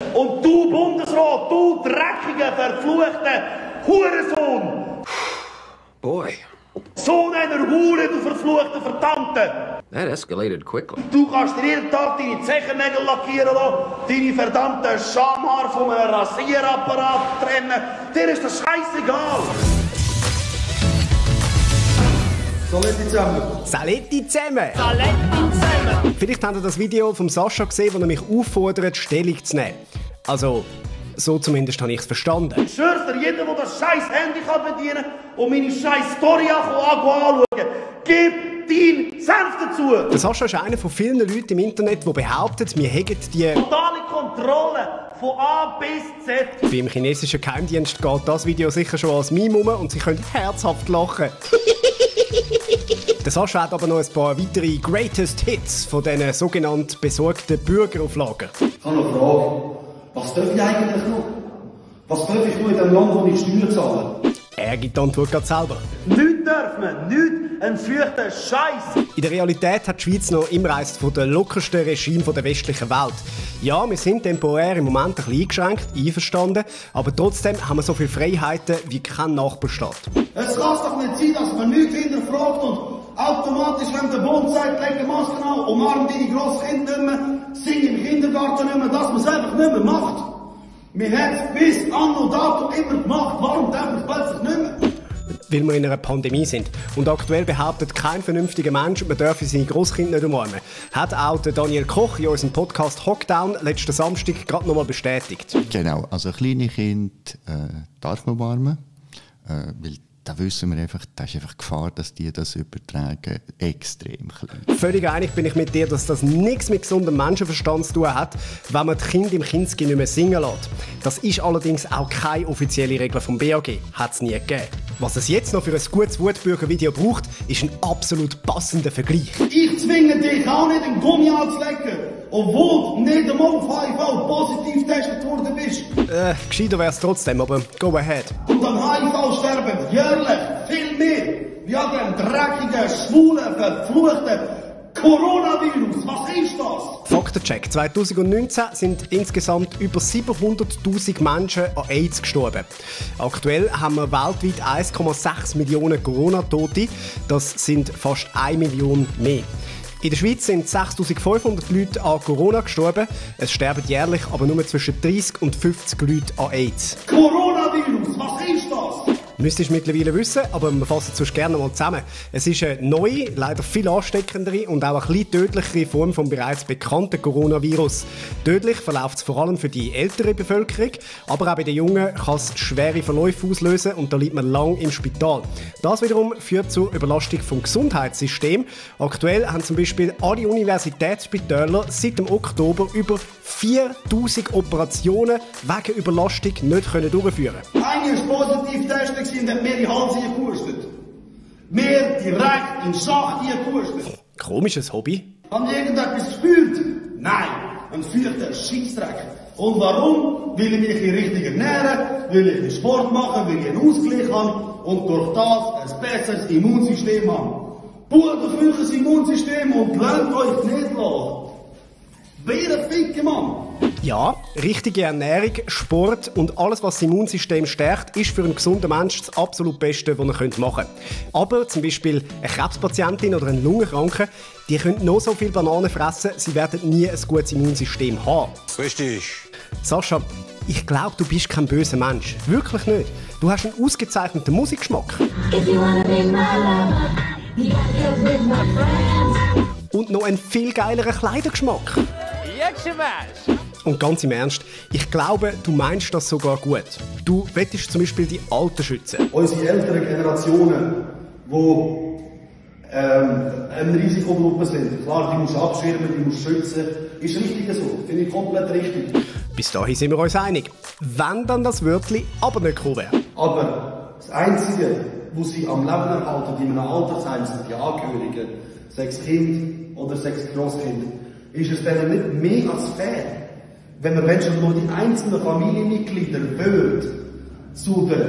Und du Bundesrat, du dreckiger, verfluchter Hurensohn! Boy. Sohn einer Hure, du verfluchter Verdammte! That escalated quickly. Du kannst dir jeden Tag deine Zechennägel lackieren lassen, deine verdammten Schamhaare von einem Rasierapparat trennen. Dir ist das scheißegal! Saletti zusammen. Saletti zusammen! Saletti zusammen! Vielleicht habt ihr das Video von Sascha gesehen, wo er mich auffordert, Stellung zu nehmen. Also, so zumindest habe ich es verstanden. Ich schwör's dir, jeder, der das scheiß Handy kann bedienen und meine scheiß Story anschauen kann, gib deinen Senf dazu! Der Sascha ist einer von vielen Leuten im Internet, die behaupten, wir hätten die Totale Kontrolle von A bis Z. Beim chinesischen Geheimdienst geht das Video sicher schon als Meme um und sie können herzhaft lachen. Der Sascha hat aber noch ein paar weitere Greatest Hits von diesen sogenannten besorgten Bürgerauflagen. Ich habe noch eine Frage. Was darf ich eigentlich noch? Was darf ich noch in dem Land, wo ich Steuern zahle? Er gibt die Antwort gerade selber. Nichts darf man, nichts, ein fürchter Scheiß. In der Realität hat die Schweiz noch immer eines der lockersten Regime der westlichen Welt. Ja, wir sind temporär im Moment ein bisschen eingeschränkt, einverstanden, aber trotzdem haben wir so viele Freiheiten wie kein Nachbarstaat. Es kann doch nicht sein, dass man nichts hinterfragt und automatisch, wenn der Bund sagt, leg eine Maske an, umarm deine Grosskinder nicht mehr, sing im Kindergarten nicht mehr, dass man es einfach nicht mehr macht. Wir haben es bis anno dato immer gemacht. Warum darf man es plötzlich nicht mehr? Weil wir in einer Pandemie sind. Und aktuell behauptet kein vernünftiger Mensch, man dürfe seine Grosskinder nicht umarmen. Hat auch der Daniel Koch in unserem Podcast Hockdown letzten Samstag gerade nochmal bestätigt. Genau, also kleine Kinder darf man umarmen, weil da wissen wir einfach, da ist einfach Gefahr, dass die das übertragen, extrem klein. Völlig einig bin ich mit dir, dass das nichts mit gesundem Menschenverstand zu tun hat, wenn man die Kinder im Kinski nicht mehr singen lässt. Das ist allerdings auch keine offizielle Regel vom BAG. Hat es nie gegeben. Was es jetzt noch für ein gutes Wutbürger-Video braucht, ist ein absolut passender Vergleich. Ich zwinge dich auch nicht, den Gummi anzulecken, obwohl du nicht einmal auf HIV positiv getestet worden bist. Gescheiter wäre es trotzdem, aber go ahead. Und an HIV sterben jährlich viel mehr wie an dem dreckigen, schwulen, verfluchten Coronavirus. Was ist das? Faktencheck. 2019 sind insgesamt über 700'000 Menschen an AIDS gestorben. Aktuell haben wir weltweit 1,6 Millionen Corona-Tote. Das sind fast 1 Million mehr. In der Schweiz sind 6'500 Leute an Corona gestorben. Es sterben jährlich aber nur zwischen 30 und 50 Leute an AIDS. Coronavirus, was ist das? Müsstest du mittlerweile wissen, aber wir fassen es sonst gerne mal zusammen. Es ist eine neue, leider viel ansteckendere und auch ein bisschen tödlichere Form vom bereits bekannten Coronavirus. Tödlich verläuft es vor allem für die ältere Bevölkerung, aber auch bei den Jungen kann es schwere Verläufe auslösen und da liegt man lang im Spital. Das wiederum führt zur Überlastung vom Gesundheitssystem. Aktuell haben zum Beispiel alle Universitätsspitäler seit dem Oktober über 4000 Operationen wegen Überlastung nicht durchführen können. Eine ist positiv getestet und hat mir die Halse gepustet. Mir direkt in den Schacht gepustet. Komisches Hobby. Haben die irgendetwas gespürt? Nein, ein vierter Scheissdreck. Und warum? Weil ich mich richtig ernähren, weil ich Sport machen, weil ich einen Ausgleich habe und durch das ein besseres Immunsystem habe. Baut auf euch ein Immunsystem und lernt euch nicht lassen. Bärenficke, Mann! Ja, richtige Ernährung, Sport und alles, was das Immunsystem stärkt, ist für einen gesunden Menschen das absolut Beste, was ihr machen könnt. Aber zum Beispiel eine Krebspatientin oder ein Lungenkranker, die können noch so viel Bananen fressen, sie werden nie ein gutes Immunsystem haben. Richtig. Sascha, ich glaube, du bist kein böser Mensch. Wirklich nicht. Du hast einen ausgezeichneten Musikgeschmack. Und noch einen viel geileren Kleidergeschmack. Und ganz im Ernst, ich glaube, du meinst das sogar gut. Du willst zum Beispiel die Alten schützen. Unsere älteren Generationen, die eine Risikogruppe sind, klar, die musst du abschirmen, die musst du schützen, ist richtig so. Finde ich komplett richtig. Bis dahin sind wir uns einig. Wenn dann das Wörtli aber nicht gekommen wäre. Aber das Einzige, was sie am Leben erhalten in einem Altersheim, sind die Angehörigen, 6 Kinder oder 6 Grosskinder, ist es denen nicht mehr als fair, wenn man schon nur die einzelnen Familienmitglieder will, zu der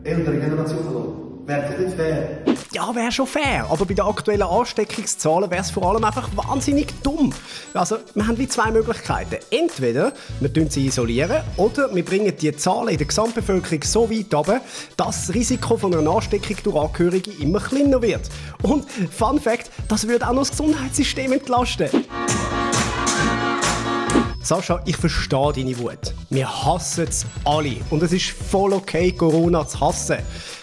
älteren Generation. Wäre das nicht fair? Ja, wäre schon fair, aber bei den aktuellen Ansteckungszahlen wäre es vor allem einfach wahnsinnig dumm. Also, wir haben wie zwei Möglichkeiten. Entweder wir isolieren sie isolieren oder wir bringen die Zahlen in der Gesamtbevölkerung so weit runter, dass das Risiko von einer Ansteckung durch Angehörige immer kleiner wird. Und Fun Fact, das würde auch noch das Gesundheitssystem entlasten. Sascha, ich verstehe deine Wut. Wir hassen es alle. Und es ist voll okay, Corona zu hassen.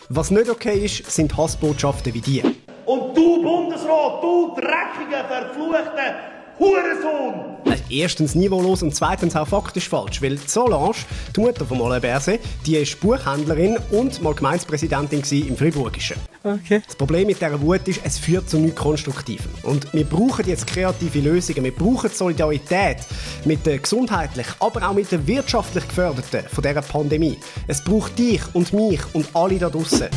Was nicht okay ist, sind Hassbotschaften wie die. Und du Bundesrat, du dreckiger, verfluchter Hurensohn! Erstens niveaulos und zweitens auch faktisch falsch, weil Solange, die Mutter von Alain Berset, die ist Buchhändlerin und mal Gemeindepräsidentin im Friburgischen. Okay. Das Problem mit dieser Wut ist, es führt zu nichts Konstruktivem. Und wir brauchen jetzt kreative Lösungen, wir brauchen Solidarität mit den gesundheitlich, aber auch mit den wirtschaftlich Geförderten von dieser Pandemie. Es braucht dich und mich und alle da draussen.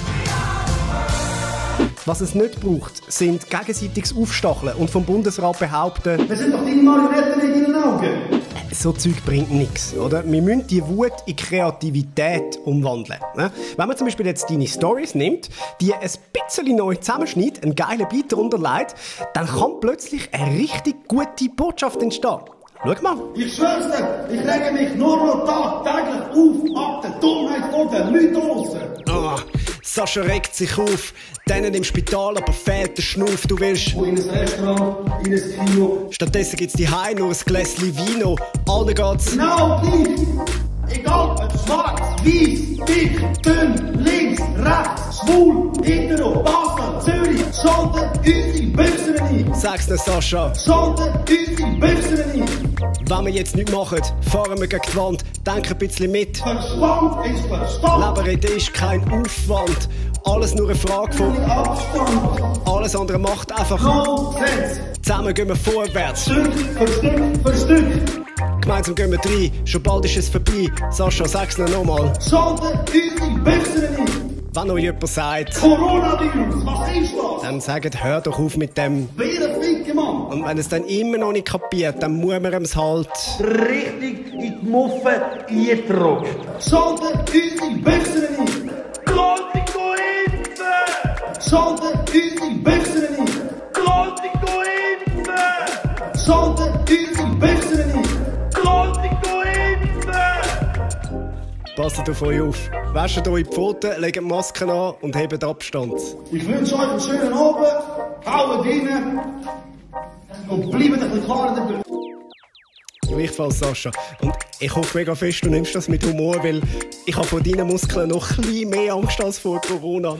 Was es nicht braucht, sind gegenseitiges Aufstacheln und vom Bundesrat behaupten, Wir sind doch deine Marionetten in deinen Augen. so Zeug bringt nichts, oder? Wir müssen die Wut in Kreativität umwandeln. Ne? Wenn man zum Beispiel jetzt deine Stories nimmt, die ein bisschen neu zusammenschneidet, einen geilen Beat darunter legt, dann kann plötzlich eine richtig gute Botschaft entstehen. Schau mal. Ich schwör's dir, ich rege mich nur noch tagtäglich auf ab der Dummheit von den Leuten draussen. Sascha regt sich auf, denen im Spital aber fehlt der Schnuff, du willst. In ein Restaurant, in ein Kino. Stattdessen gibt's die Hause nur ein Gläschen Vino. Allen geht's. Genau gleich. Egal ob schwarz, weiß, dick, dünn, links, rechts, schwul, hetero, Basel, Zürich, schaltet unsere Büchsen ein. Sag's dir, Sascha. Schaltet unsere Büchsen ein. Wenn wir jetzt nichts machen, fahren wir gegen die Wand, denken ein bisschen mit. Verstand ist Verstand. Leben reden ist kein Aufwand. Alles nur eine Frage von Abstand. alles andere macht einfach. Nonsens. Zusammen gehen wir vorwärts. Stück für Stück für Stück. Gemeinsam gehen wir rein. Schon bald ist es vorbei. Sascha, sag's noch nochmal. Schaltet unsere Büchsen ein. Wenn euch jemand sagt, Coronavirus, was ist das? dann sagt, hör doch auf mit dem. Wer Ficke, Mann? Und wenn es dann immer noch nicht kapiert, dann muss man es halt. Richtig in die Muffe eindrücken. Schaltet unsere Büchsen ein. Lass dich impfen! Schaltet unsere Büchsen ein. Lass dich impfen! Schaltet unsere Büchsen ein. Lass dich impfen! Passt auf euch auf. Wäscht euch die Pfoten, legt Masken an und hebt Abstand. Ich wünsche euch einen schönen Abend. Haut rein. Und bleibt ein bisschen klar in der Büchse. Gleichfalls, Sascha. Und ich hoffe mega fest, du nimmst das mit Humor, weil ich habe vor deinen Muskeln noch ein bisschen mehr Angst als vor Corona.